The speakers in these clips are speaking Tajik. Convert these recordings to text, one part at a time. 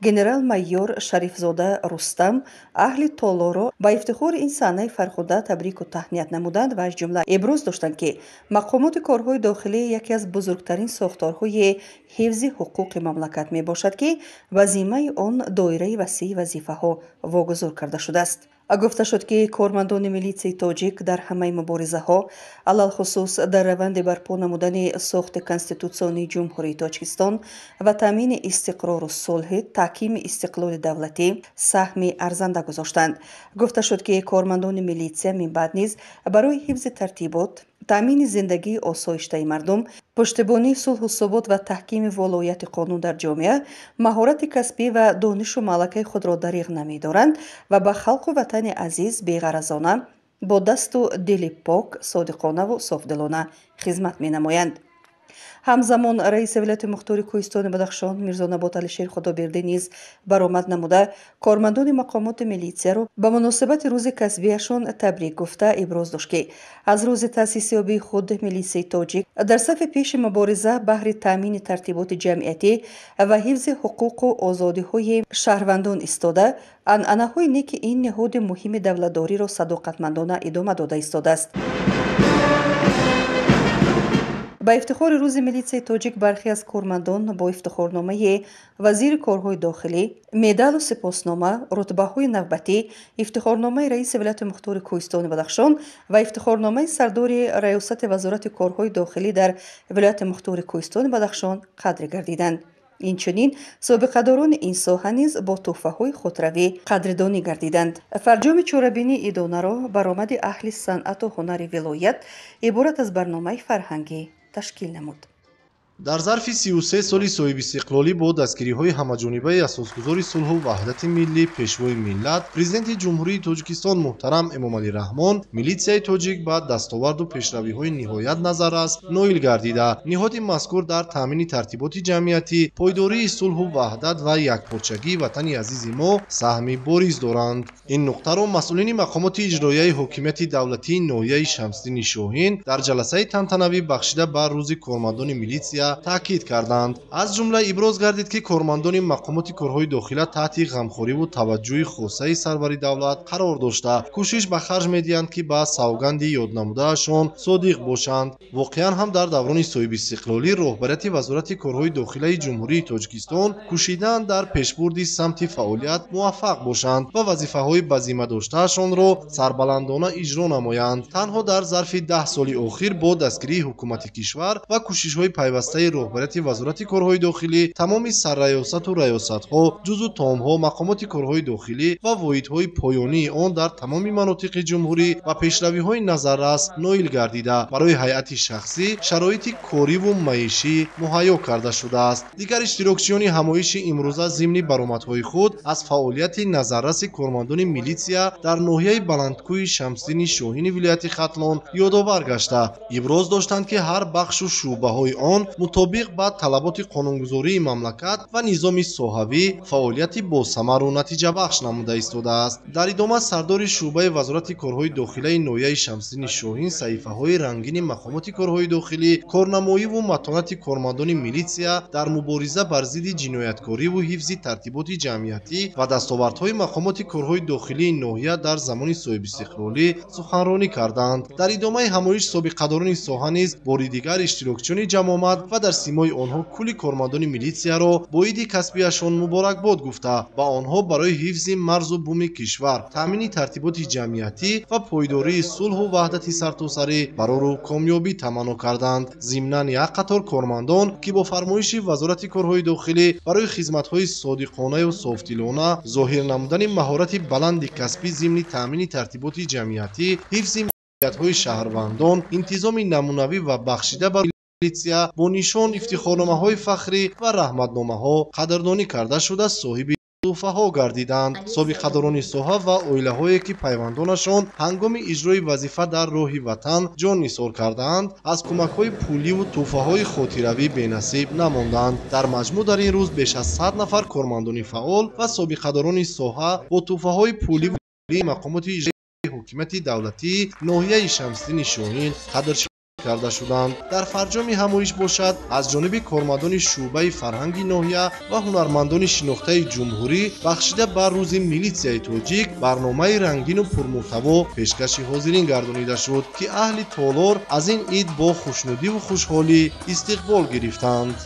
Генерал-майор Шарифзода Рустам аҳли толорро ба ифтихори ин саҳнаи фархуда табрику таҳният намуданд ва аз ҷумла иброз доштанд, ки мақомоти корҳои дохилӣ яке аз бузургтарин сохторҳои ҳифзи ҳуқуқи мамлакат мебошад, ки ба зиммаи он доираи васеи вазифаҳо вогузор карда шудааст. Гуфта шуд, ки кормандони милитсияи тоҷик дар ҳамаи муборизаҳо, алалхусус дар раванди барпо намудани сохти конститутсионии Ҷумҳурии Тоҷикистон ва таъмини истиқрору сулҳи таҳкими истиқлоли давлатӣ саҳми арзанда гузоштанд. Гуфта шуд, ки кормандони милитсия минбаъд низ барои ҳифзи тартибот, таъмини зиндагии осоиштаи мардум, пуштибонии сулҳу субот ва таҳкими волояти қонун дар ҷомеа маҳорати касбӣ ва донишу малакаи худро дариғ намедоранд ва ба халқу ватани азиз беғаразона бо дасту дили пок, содиқонаву софдилона хизмат менамоянд. Ҳамзамон раиси вилояти мухтори Кӯҳистони Бадахшон Мирзонабот Алишер Худобердӣ низ баромад намуда, кормандони мақомоти милитсияро ба муносибати рӯзи касбияшон табрик гуфта, иброз дошт, ки аз рӯзи таъсисёбии худ милитсияи тоҷик дар сафи пеши мубориза баҳри таъмини тартиботи ҷамъиятӣ ва ҳифзи ҳуқуқу озодиҳои шаҳрвандон истода, анъанаҳои неки ин ниҳоди муҳими давлатдориро садоқатмандона идома дода истодааст. Ба ифтихори рӯзи милитсияи тоҷик бархе аз кормандон бо ифтихорномаи вазири корҳои дохилӣ, медалу сипоснома, рутбаҳои навбатӣ, ифтихорномаи раиси вилояти мухтори Кӯҳистони Бадахшон ва ифтихорномаи сардори раёсати Вазорати корҳои дохилӣ дар вилояти мухтори Кӯҳистони Бадахшон қадр гардиданд. Инчунин собиқадорони ин соҳа низ бо тӯҳфаҳои хотиравӣ қадрдонӣ гардиданд. Фарҷоми чорабинии идонаро баромади аҳли санъату ҳунари вилоят иборат аз барномаи фарҳангӣ ташкил намуд. Дар зарфи 33 соли соҳибистиқлолӣ бо дастгириҳои ҳамаҷонибаи асосгузори сулҳу ваҳдати миллӣ, пешвои миллат, Президенти Ҷумҳурии Тоҷикистон муҳтарам Эмомалӣ Раҳмон, милитсияи тоҷик ба дастоварду пешравиҳои ниҳоят назаррас ноил гардида, ниҳоди мазкур дар таъмини тартиботи ҷамъиятӣ, пойдории сулҳу ваҳдат ва якпорчагии ватани азизи мо саҳми бориз доранд. Ин нуқтаро масъулини мақомоти иҷроияи ҳокимияти давлатии ноҳияи Шамсиддини Шоҳин дар ҷаласаи тантанавӣ бахшида ба рӯзи кормандони милитсия таъкид карданд. Аз ҷумла иброз гардид, ки кормандони мақомоти корҳои дохила таҳти ғамхориву таваҷҷӯҳи хосаи сарвари давлат қарор дошта, кӯшиш ба харҷ медиҳанд, ки ба савганди ёднамудаашон содиқ бошанд. Воқеан ҳам дар даврони соҳибистиқлолӣ роҳбарияти Вазорати корҳои дохилаи Ҷумҳурии Тоҷикистон кӯшидаанд дар пешбурди самти фаъолият муваффақ бошанд ва вазифаҳои ба зимма доштаашонро сарбаландона иҷро намоянд. Танҳо дар зарфи 10 соли охир бо дастгирии ҳукумати кишвар ва кӯшишҳои пайвастаи роҳбарияти Вазорати корҳои дохилӣ тамоми сарраёсату раёсатҳо, ҷузу томҳо, мақомоти корҳои дохилӣ ва воҳидҳои поёнии он дар тамоми манотиқи ҷумҳурӣ ва пешравиҳои назаррас ноил гардида, барои ҳайати шахсӣ шароити кориву маишӣ муҳайё карда шудааст. Дигар иштирокчиёни ҳамоиши имрӯза зимни баромадҳои худ аз фаъолияти назарраси кормандони милитсия дар ноҳияи Баландкӯҳи Шамсиддини Шоҳини вилояти Хатлон ёдовар гашта, иброз доштанд, ки ҳар бахшу шӯъбаҳои он мутобиқ ба талаботи қонунгузории мамлакат ва низоми соҳавӣ фаъолияти босамару натиҷабахш намуда истодааст. Дар идома сардори шӯъбаи Вазорати корҳои дохилаи ноҳияи Шамсиддини Шоҳин саҳифаҳои рангини мақомоти корҳои дохилӣ, корнамоиву матонати кормандони милитсия дар мубориза бар зидди ҷинояткориву ҳифзи тартиботи ҷамъиятӣ ва дастовардҳои мақомоти корҳои дохилии ноҳия дар замони соҳибистиқлолӣ суханронӣ карданд. Дар идомаи ҳамоиш собиқадорони соҳа низ бори дигар иштирокчиёни ҷамъомад ва дар симои онҳо кулли кормандони милитсияро бо иди касбияшон муборакбод гуфта, ба онҳо барои ҳифзи марзу буми кишвар, таъмини тартиботи ҷамъиятӣ ва пойдории сулҳу ваҳдати сартосарӣ барору комёбӣ таманно карданд. Зимнан як қатор кормандон, ки бо фармоиши Вазорати корҳои дохилӣ барои хизматҳои содиқонаю софдилона, зоҳир намудани маҳорати баланди касбӣ зимни таъмини тартиботи ҷамъиятӣ, ҳифзи маъмурияҳои шаҳрвандон, интизоми намунавӣ ва бахшида ба милитсия бо нишон, ифтихорномаҳои фахрӣ ва раҳматномаҳо қадрдонӣ карда шуда, соҳиби тӯҳфаҳо гардиданд. Собиқадорони соҳа ва оилаҳое, ки пайвандонашон ҳангоми иҷрои вазифа дар роҳи ватан ҷон нисор кардаанд, аз кӯмакҳои пуливу тӯҳфаҳои хотиравӣ бенасиб намонданд. Дар маҷмӯъ дар ин рӯз беш аз 100 нафар кормандони фаъол ва собиқадорони соҳа бо тӯҳфаҳои пуливу мақомоти иҷроии ҳокимияти давлатии ноҳияи Шамсиддини Шоҳин қадр карда шуданд. Дар фарҷоми ҳамоиш бошад, аз ҷониби кормандони шӯъбаи фарҳанги ноҳия ва ҳунармандони шинохтаи ҷумҳурӣ бахшида ба рӯзи милитсияи тоҷик барномаи рангину пурмуҳтаво пешкаши ҳозирин гардонида шуд, ки аҳли толор аз ин ид бо хушнудиву хушҳолӣ истиқбол гирифтанд.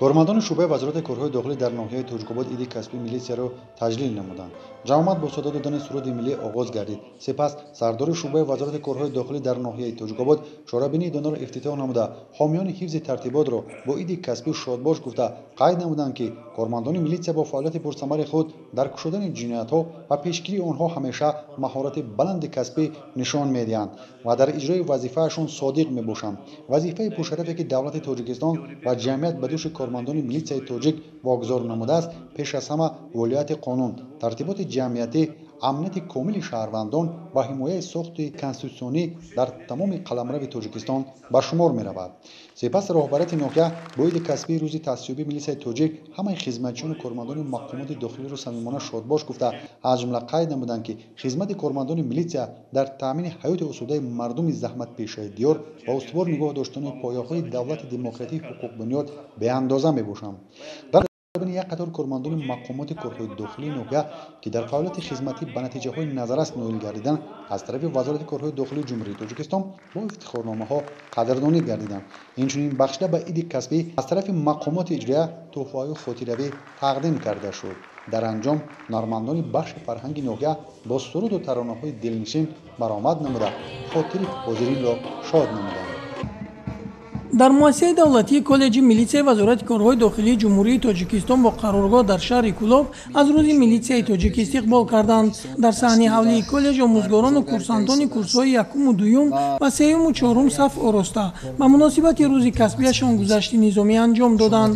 Кормандони шӯъбаи вазорати корҳои дохилӣ дар ноҳияи Тоҷикобод иди касбии милитсияро таҷлил намуданд. Ҷамоат бо садо додани суруди миллӣ оғоз гардид. Сипас сардори шӯъбаи вазорати корҳои дохилӣ дар ноҳияи Тоҷикобод чорабинии донаро ифтитоҳ намуда, ҳомиёни ҳифзи тартиботро бо иди касбӣ шодбош гуфта қайд намуданд, ки кормандони милитсия бо фаъолияти пурсамари худ дар кушодани ҷиноятҳо ва пешгирии онҳо ҳамеша маҳорати баланди касбӣ нишон медиҳанд ва дар иҷрои вазифаашон содиқ мебошанд. Вазифаи пуршарафе, ки давлати Тоҷикистон ва ҷамъият ба дӯши кормандони милитсияи тоҷик вогузор намудааст, пеш аз ҳама волияти қонун, тартиботи ҷамъиятӣ, амнияти комили шаҳрвандон ва ҳимояи сохти конститутсионӣ дар тамоми қаламрави Тоҷикистон ба шумор меравад. Сипас роҳбарияти ноҳия бо иди касбии рӯзи таъсисёбии милитсияи тоҷик ҳамаи хизматчиёну кормандони мақомоти дохилиро самимона шодбош гуфта, аз ҷумла қайд намуданд, ки хизмати кормандони милитсия дар таъмини ҳаёти осудаи мардуми заҳматпешаи диёр ва устувор нигоҳ доштани пояҳои давлати демократии ҳуқуқбунёд беандоза мебошанд. Як қатор кормандони мақомоти корҳои дохилии ноҳия, ки дар фаъолияти хизматӣ ба натиҷаҳои назаррас ноил гардиданд, аз тарафи вазорати корҳои дохилии ҷумҳурии Тоҷикистон бо ифтихорномаҳо қадрдонӣ гардиданд. Инчунин бахшида ба иди касбӣ аз тарафи мақомоти иҷроия тӯҳфаҳои хотиравӣ тақдим карда шуд. Дар анҷом ҳунармандони бахши фарҳанги ноҳия бо суруду таронаҳои дилнишин баромад намуда, хотири ҳозиринро шод намуданд. Дар муассисаи давлатии коллеҷи милитсияи вазорати корҳои дохилии ҷумҳурии Тоҷикистон бо қароргоҳ дар шаҳри Кӯлоб аз рӯзи милитсияи тоҷик истиқбол карданд. Дар саҳни ҳавлии коллеҷ омӯзгорону курсантони курсҳои якуму дуюм ва сеюму чорум саф ороста ба муносибати рӯзи касбияшон гузашти низомӣ анҷом доданд.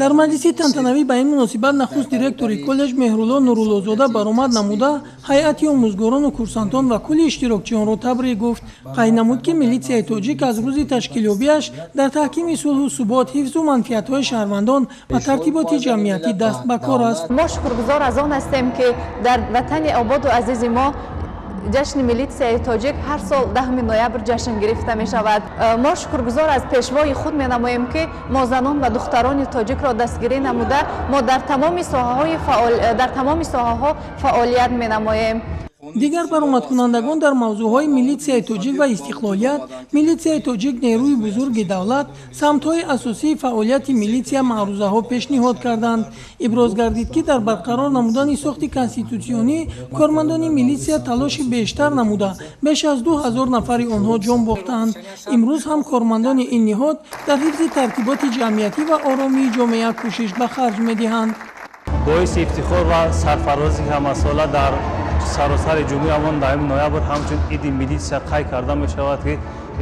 Дар маҷлиси тантанавӣ ба ин муносибат нахуст директори коллеҷ Меҳрулло Нуруллозода баромад намуда, ҳайати омӯзгорону курсантон ва кулли иштирокчиёнро табрик гуфт. Қайд намуд, ки милитсияи тоҷик аз рӯзи ташкилёбиаш дар таҳкими сулҳу субот, ҳифзу манфиатҳои шаҳрвандон ва тартиботи ҷамъиятӣ даст ба кор аст. Мо шукргузор аз он ҳастем, ки дар ватани ободу азизи мо ҷашни милитсияи тоҷик ҳар сол 10 ноябр ҷашн гирифта мешавад. Мо шукргузор аз пешвои худ менамоем, ки мо занон ва духтарони тоҷикро дастгирӣ намуда, мо дар тамоми соҳаҳо фаъолият менамоем. Дигар баромадкунандагон дар мавзӯъҳои милитсияи тоҷик ва истиқлолият, милитсияи тоҷик нерӯи бузурги давлат, самтҳои асосии фаъолияти милитсия маърузаҳо пешниҳод карданд. Иброз гардид, ки дар барқарор намудани сохти конститутсионӣ кормандони милитсия талоши бештар намуда, беш аз 2000 нафари онҳо ҷон бохтаанд. Имрӯз ҳам кормандони ин ниҳод дар ҳифзи тартиботи ҷамъиятӣ ва оромии ҷомеа кӯшиш ба харҷ медиҳанд. Боиси ифтихор ва сарфарозӣ ҳамасола дар саросари ҷумҳуриямон 10 ноябр ҳамчун иди милитсия қайд карда мешавад, ки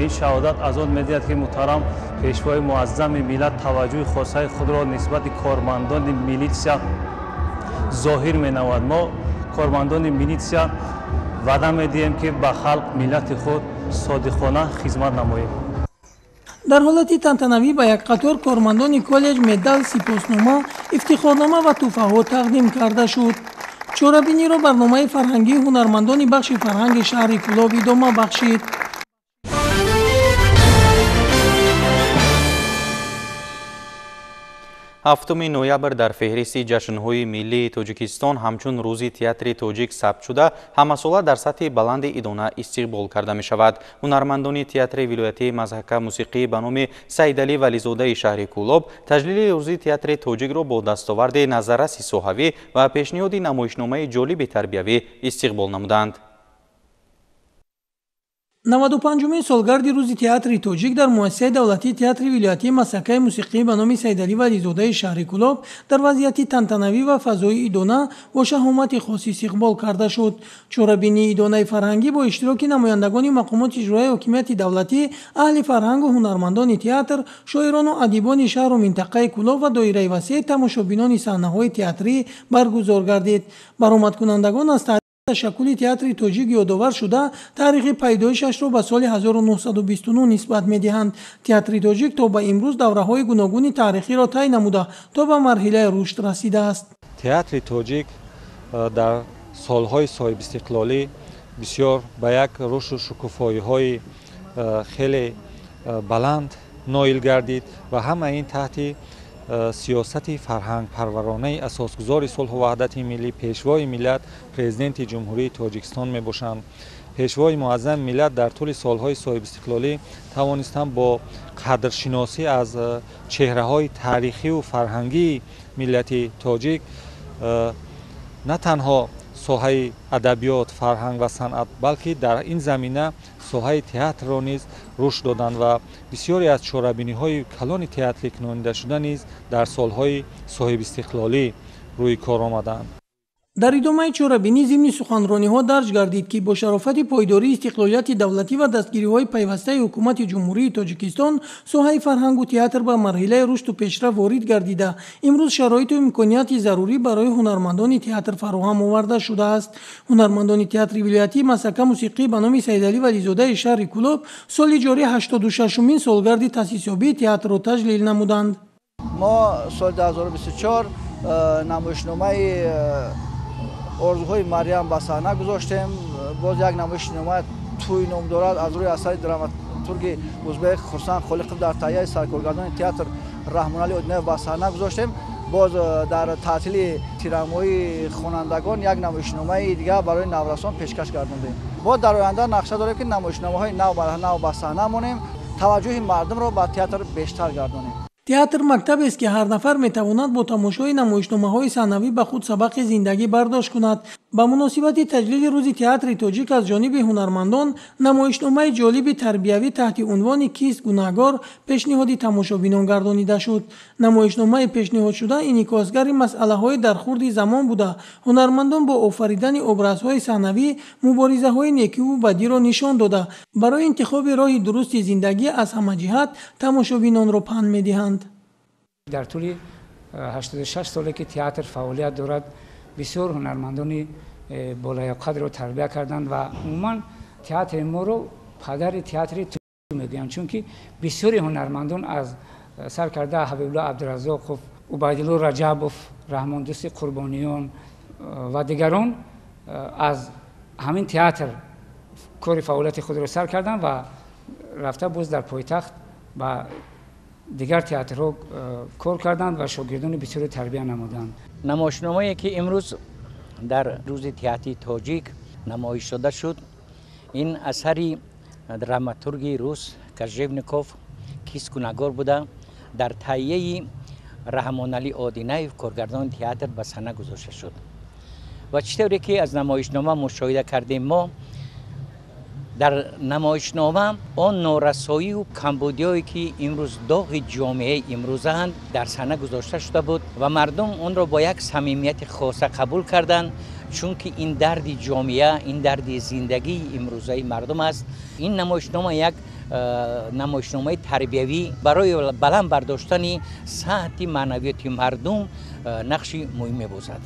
ин шаҳодат аз он медиҳад, ки муҳтарам пешвои муаззами миллат таваҷҷӯҳи хосаи худро нисбати кормандони милитсия зоҳир менамояд. Мо кормандони милитсия ваъда медиҳем, ки ба халқ, миллати худ содиқона хизмат намоем. Дар ҳолати тантанавӣ ба як қатор кормандони коллеҷ медал, сипоснома, ифтихорнома ва тӯҳфаҳо тақдим карда шуд. Чорабиниро барномаи фарҳангии ҳунармандони бахши фарҳанги шаҳри Кӯлоб идома бахшид. 7 ноябр дар феҳристи ҷашнҳои миллии Тоҷикистон ҳамчун рӯзи театри тоҷик сабт шуда, ҳамасола дар сатҳи баланди идона истиқбол карда мешавад. Ҳунармандони театри вилоятии мазҳака мусиқӣ ба номи Саидалӣ Вализодаи шаҳри Кӯлоб таҷлили рӯзи театри тоҷикро бо дастоварди назарраси соҳавӣ ва пешниҳоди намоишномаи ҷолиби тарбиявӣ истиқбол намуданд. 95-умин солгарди рӯзи театри тоҷик дар муассисаи давлатии театри вилоятии мазҳакаи мусиқӣ ба номи Саидалӣ Вализодаи шаҳри Кӯлоб дар вазъияти тантанавӣ ва фазои идона бо шаҳомати хос истиқбол карда шуд. Чорабинии идонаи фарҳангӣ бо иштироки намояндагони мақомоти иҷроияи ҳокимияти давлатӣ, аҳли фарҳангу ҳунармандони театр, шоирону адибони шаҳру минтақаи Кӯлоб ва доираи васеи тамошобинони саҳнаҳои театрӣ баргузор гардид. Баромадкунандагон аз Ташаккули театри тоҷик ёдовар шуда, таърихи пайдоишашро ба соли 1929 нисбат медиҳанд. Театри тоҷик то ба имрӯз давраҳои гуногуни таърихиро тай намуда, то ба марҳилаи рушд расидааст. Театри тоҷик дар солҳои соҳибистиқлолӣ бисёр ба як рушду шукуфоиҳои хеле баланд ноил гардид ва ҳама ин таҳти сиёсати фарҳангпарваронаи асосгузори сулҳу ваҳдати миллӣ, пешвои миллат, президенти Ҷумҳурии Тоҷикистон мебошанд. Пешвои муаззами миллат дар тӯли солҳои соҳибистиқлолӣ тавонистанд бо қадршиносӣ аз чеҳраҳои таърихиву фарҳангии миллати тоҷик на танҳо соҳаи адабиёт, фарҳанг ва санъат, балки дар ин замина соҳаи театрро низ рушд доданд ва бисёре аз чорабиниҳои калони театрӣ кунонидашуда низ дар солҳои соҳибистиқлолӣ рӯи кор омаданд. Дар идомаи чорабинӣ зимни суханрониҳо дарҷ гардид, ки бо шарофати пойдории истиқлолияти давлатӣ ва дастгириҳои пайвастаи ҳукумати Ҷумҳурии Тоҷикистон соҳаи фарҳангу театр ба марҳилаи рушду пешрафт ворид гардида, имрӯз шароиту имконияти зарурӣ барои ҳунармандони театр фароҳам оварда шудааст. Ҳунармандони театри вилоятии Масака мусиқӣ ба номи Саидалӣ Вализодаи шаҳри Кӯлоб соли ҷорӣ 86-умин солгарди таъсисёбии театрро таҷлил намуданд. Мо соли 2024 намоишномаи орзуҳои Марьям ба саҳна гузоштем. Боз як намоишнома тӯй ном дорад, аз рӯи асари драматурги узбек Хурсанд Холиқов дар таҳияи саркоргардони театр Раҳмоналӣ Одинаев ба саҳна гузоштем. Боз дар таътили тирамоҳии хонандагон як намоишномаи дигар барои наврасон пешкаш гардондем. Боз дар оянда нақша дорем, ки намоишномаҳои нав ба нав ба саҳна монем, таваҷҷӯҳи мардумро ба театр бештар гардонем. Театр мактабест, ки ҳар нафар метавонад бо тамошои намоишномаҳои саҳнавӣ ба худ сабақи зиндагӣ бардошт кунад. Ба муносибати таҷлили рӯзи театри тоҷик аз ҷониби ҳунармандон намоишномаи ҷолиби тарбиявӣ таҳти унвони «Кист гунаҳгор» пешниҳоди тамошобинон гардонида шуд. Намоишномаи пешниҳодшуда инъикосгари масъалаҳои дар хурди замон буда, ҳунармандон бо офаридани образҳои саҳнавӣ муборизаҳои некиву бадиро нишон дода, барои интихоби роҳи дурусти зиндагӣ аз ҳама ҷиҳат тамошобинонро панд медиҳанд. Дар тӯли 86 соле ки театр фаъолият дорад, бисёр ҳунармандони болаёқадро тарбия карданд ва умуман театри моро падари театри тоҷик мегӯянд, чунки бисёри ҳунармандон аз сар карда Ҳабибулло Абдуразоқов, Убайдулло Раҷабов, Раҳмондӯсти Қурбониён ва дигарон аз ҳамин театр кори фаъолияти худро сар карданд ва рафта боз дар пойтахт ба дигар театрҳо кор карданд ва шогирдони бисёре тарбия намуданд. Намоишномае ки имрӯз дар рӯзи театри тоҷик намоиш дода шуд, ин асари драматурги рус Кожевников «Кист гунаҳгор» буда, дар таҳияи Раҳмоналӣ Одинаев, коргардони театр, ба саҳна гузошта шуд. Ва чӣ тавре ки аз намоишнома мушоҳида кардем, мо дар намоишнома он норасоию камбудиҳое ки имрӯз доғи ҷомеаи имрӯзаанд дар саҳна гузошта шуда буд ва мардум онро бо як самимияти хоса қабул карданд, чунки ин дарди ҷомеа, ин дарди зиндагии имрӯзаи мардум аст. Ин намоишнома як намоишномаи тарбиявӣ барои баланд бардоштани сатҳи маънавиёти мардум нақши муҳим мебозад.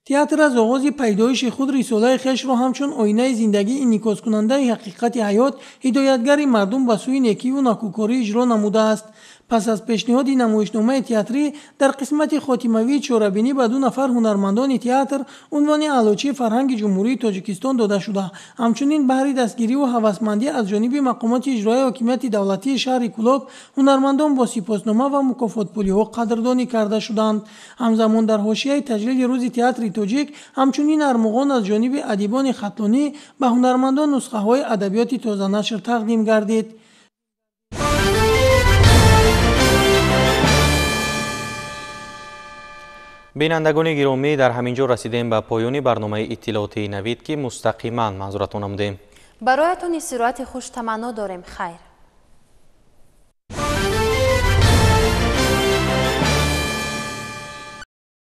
Театр аз оғози пайдоиши худ рисолаи хешро ҳамчун оинаи зиндагӣ инъикоскунандаи ҳақиқати ҳаёт, ҳидоятгари мардум ба сӯи некиву накӯкорӣ иҷро намудааст. Пас аз пешниҳоди намоишномаи театрӣ дар қисмати хотимавии чорабинӣ ба ду нафар ҳунармандони театр унвони Аълочии фарҳанги Ҷумҳурии Тоҷикистон дода шуда, ҳамчунин баҳри дастгириву ҳавасмандӣ аз ҷониби мақомоти иҷроияи ҳокимияти давлатии шаҳри Кӯлоб ҳунармандон бо сипоснома ва мукофотпулиҳо қадрдонӣ карда шуданд. Ҳамзамон дар ҳошияи таҷлили рӯзи театри тоҷик ҳамчунин армуғон аз ҷониби адибони хатлонӣ ба ҳунармандон нусхаҳои адабиёти тозанашр тақдим гардид. Бинандагони гиромӣ, дар ҳамин ҷо расидем ба поёни барномаи иттилоотии Навид, ки мустақиман манзуратон намудем. Бароятон истироҳати хуш таманно дорем. Хайр.